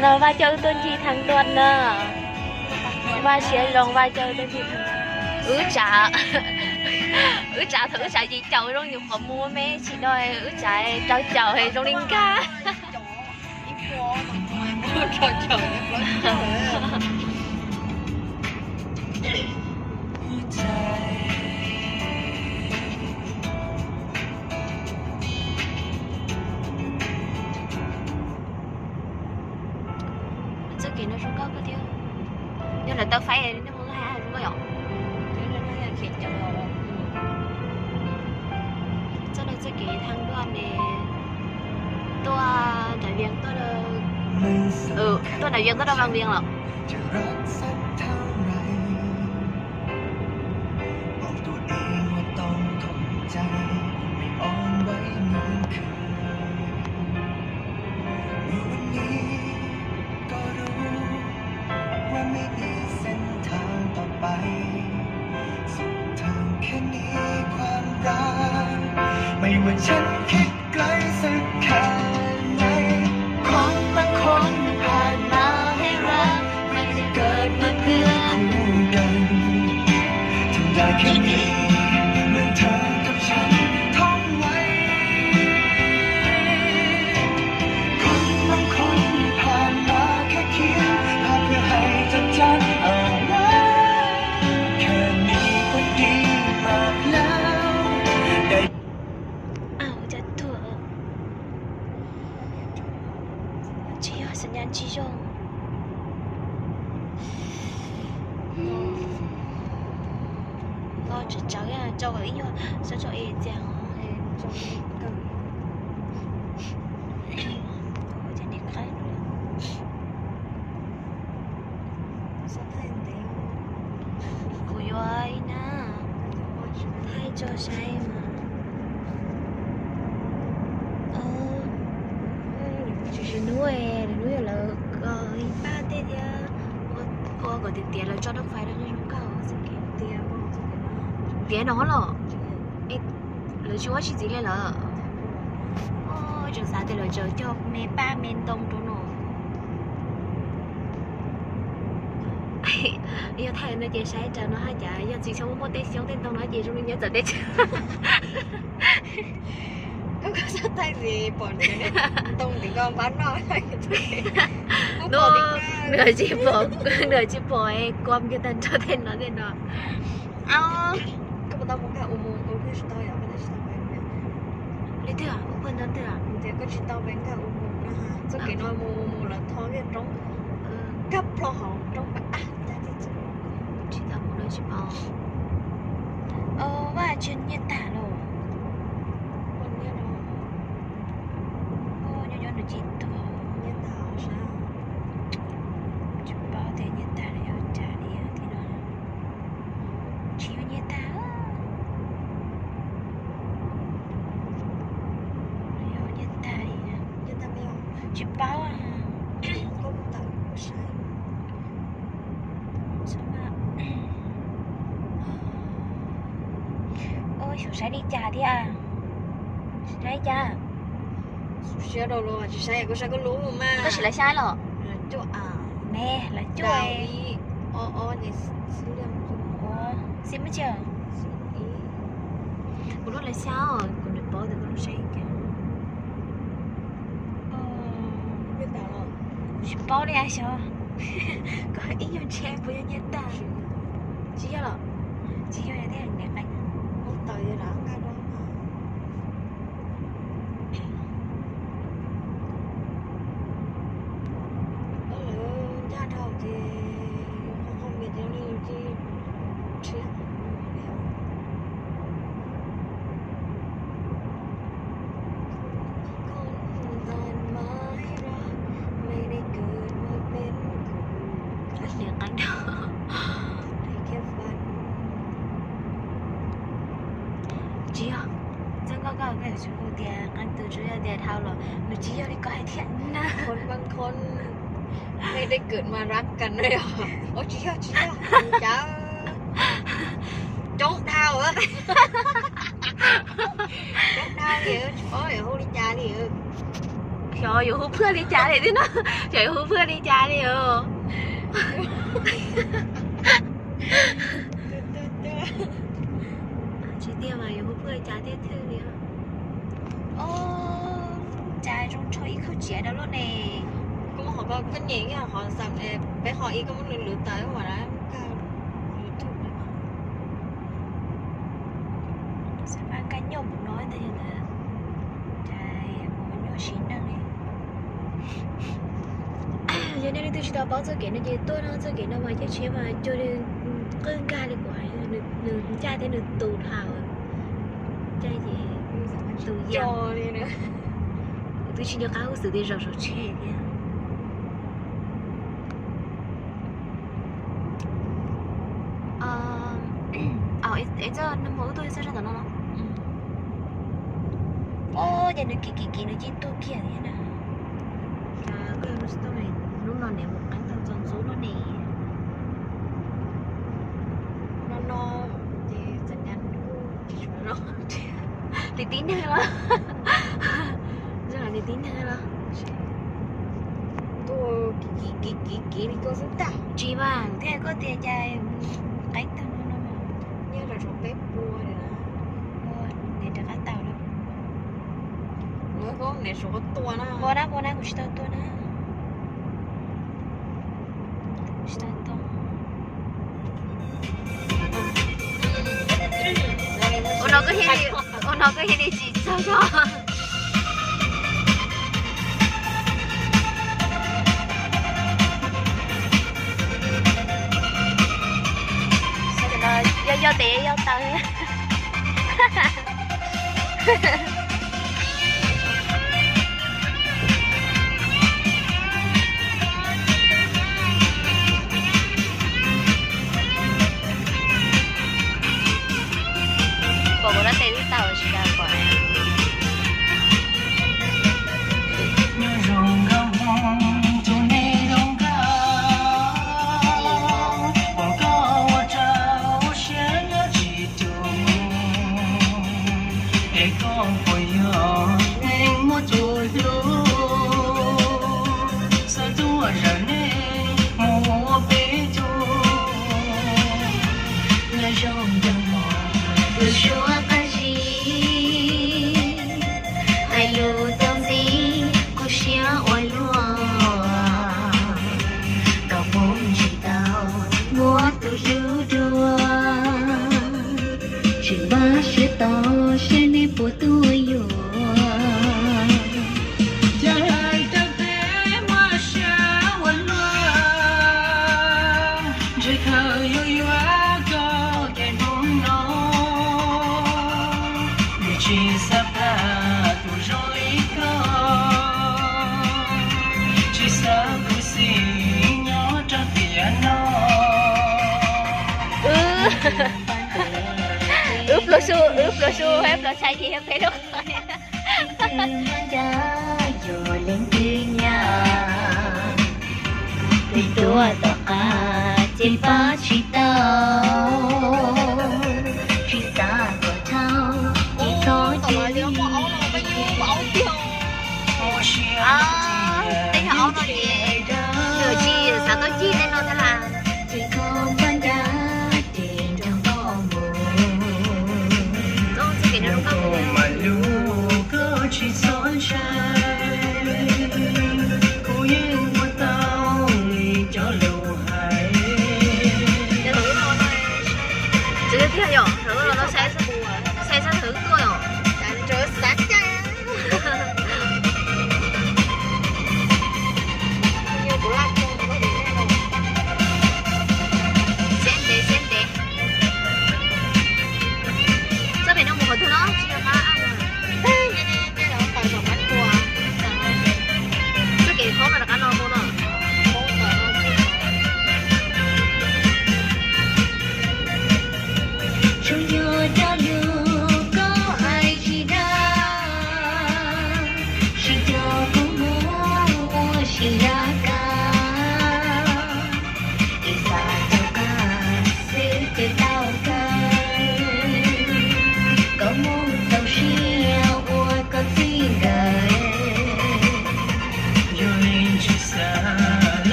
No Vaj coj wb tuaj ncig thaj ntuaj na. Vaj siab zoo Vaj coj wb tuaj ncig thaj ntuaj. Wb tsav, wb tsav thaum wb tsav ces caum zoo yus qhov muag me tsis do wb tsav rau caum zoo li nkag. Txoj kev no zoo nkauj kawg thiab. Yog lawv tau faib nej mus hais zoo nkauj yom. Txoj no txoj kev thaj ntuaj ne, tuaj nram Vias tuaj, tuaj nram Vias tuaj rau Vaj Vias lawm. Au, cas tuag. Tsis yog, xab nyas tsis zoo. Lo tsawv tsawv, tso kom ib nyuag, tso tso es txias os. Kuv yuav ib nab thaij tso saib mas. Lwm hnub, lwm hnub yog lawv ib pab tej thiab, ua kom tiav tiav lawv tso rau fais rau zoo nkauj xwb. Tiav no los, lawv tsis ua tsis txiv li lawm. Tseem xav tias lawv tseem cog me paj me ntoo rau no. Yog thaij no ces saib raws no haj cas yog txiv xyoob muaj tej xyoob tej ntoo no ces zoo li nyob txawv teb chaws. Koj, koj txhob thaij ntxiv pom ntoo tim ko npab noj. Nws tsis pom, nws tsis pom kom kiag tag nrho tej no tej no. Koj puas tau mus nkag ua mus, ua tsis tau yom, koj tsis tau. Li twg? Ua pag ntau twg? Tias koj tsis tau nkag ua mus no, txoj kev no mus mus lawv tho kiag roob, nkag plho hauv roob pab ab. Tsis tau mus lawv tsis pom. Vaj tsis nyiaj tag los. Nyob nyob nws tsis tuag. Tsis paub tias nyiaj tag los yog cas li thiab no. Tsis yog nyiaj tag. Yog nyiaj tag li. Tsis paub. Ua xyov saib li cas thiab. Saib li cas? Siab rau los tsis saib, koj saib koj lub mas. Koj sim lawv xyab los? Me lawv cuaj. Ua xib muab cia. Kuv lub lawv xyab os, kuv nws paub tias koj lub saib cas. Tsis paub li xyov. Koj ib nyuag ntshe puas yog nyiaj tag. Tsis yog los? Tsis yog thiab niam qeeb. Tsis yog, txoj nkauj koj koj tsis hu tias qee tus tsuas yog tias dhau los nws tsis yog li koj hais thiab na. Mej dej kawm mas rab kas no yog, tsis yog, tsis yog, cas coob dhau, coob dhau li, tsis paub hu li cas li. Xyov yuav hu phwj li cas li thiab no, xyov yuav hu phwj li cas li os. Tsis tiag mas yuav hu phwj li cas thiaj thwj li. Cas zoo nrho ib khawb tsiav rau lub ne. Koj muab qhov koj nyem, qhov peb qhov ib koj muab lwv lwv tas ua na. Xav pab kab nyuaj mus no ntag, cas mus nyuaj siv neej li. Yog nej leej twg tsis tau paub txoj kev no ces tuaj no, txoj kev no mas caij tsheb mas cuag li qwj nkag li kuv hais, nws ncaj thiab nws tu dhau, ncaj ces tu yam. Kuv twb tsis nco qab hub xwm tias zaum saum tsheb thiab. Es txoj no mus ub tuaj txoj sab tom no los? Os, ces nws kiv kiv kiv nws cia li tuaj kiag thiab na. Cas koj yog lub sij hawm lub no niam mus qeeb tau txog ntxub lub ne. No no ces txawm nyab tsis tshua zoo. Niam tib neeg los? Zoo li niam tib neeg los? Tuaj kiv kiv kiv kiv li koj xwb ntag. Tsis mas thiaj koj tias cas qeeb tau no no. Nyob rau peb pua li na. Ua niam rov qab tau lawm. Ua koj niam suav tua na. Pua na, pua na, kuv tsis tau tua na. Tsis tau tua. Ua no koj thiaj li, ua no koj thiaj li tsis txog zog. Yog yog tes yog taw. Pom kuv lub tes twb tau tsis tau pom. Nyob zoo nkauj Hmoob, tus neeg zoo nkauj, pom koj ua rau siab nyob tsis tus, es koj puas yog neeg muaj tus hlub, xav tuaj zawm nej mus ua peb tug. Nyob zoo nkauj Hmoob, tus suav qab zib, hais lus tau ntxiv kuv siab ua luaj, kom poob tsis tau muaj tus hlub dua. Tseem npaj siab tos seb nej puas tuaj yuav. Cas hais rau peb muaj siab ua luaj, ntshe khaws yuav yuav koj kev hnub no. Nws tsis xav pab tus zoo li koj, tsis xav khuv xim nyob rau tiam no. Wb pluas su, wb pluas su, wb pluas tshais ces yog peb lub qhov. Tus nyob nrab yog leej twg nyab, twb tuaj tom qab ces pab tsis tau, tsis xav kom dhau ces txhob cia li. Tej yog aub no ces nws tsis xav tuaj ncig tej no thiab las. Ces koj npaj ncav ces nrog koj mus, koj mas lub koj tsis txhob ntshai, kuv yeej ua tau li cov lus hais.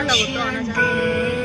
Los kuv tua no.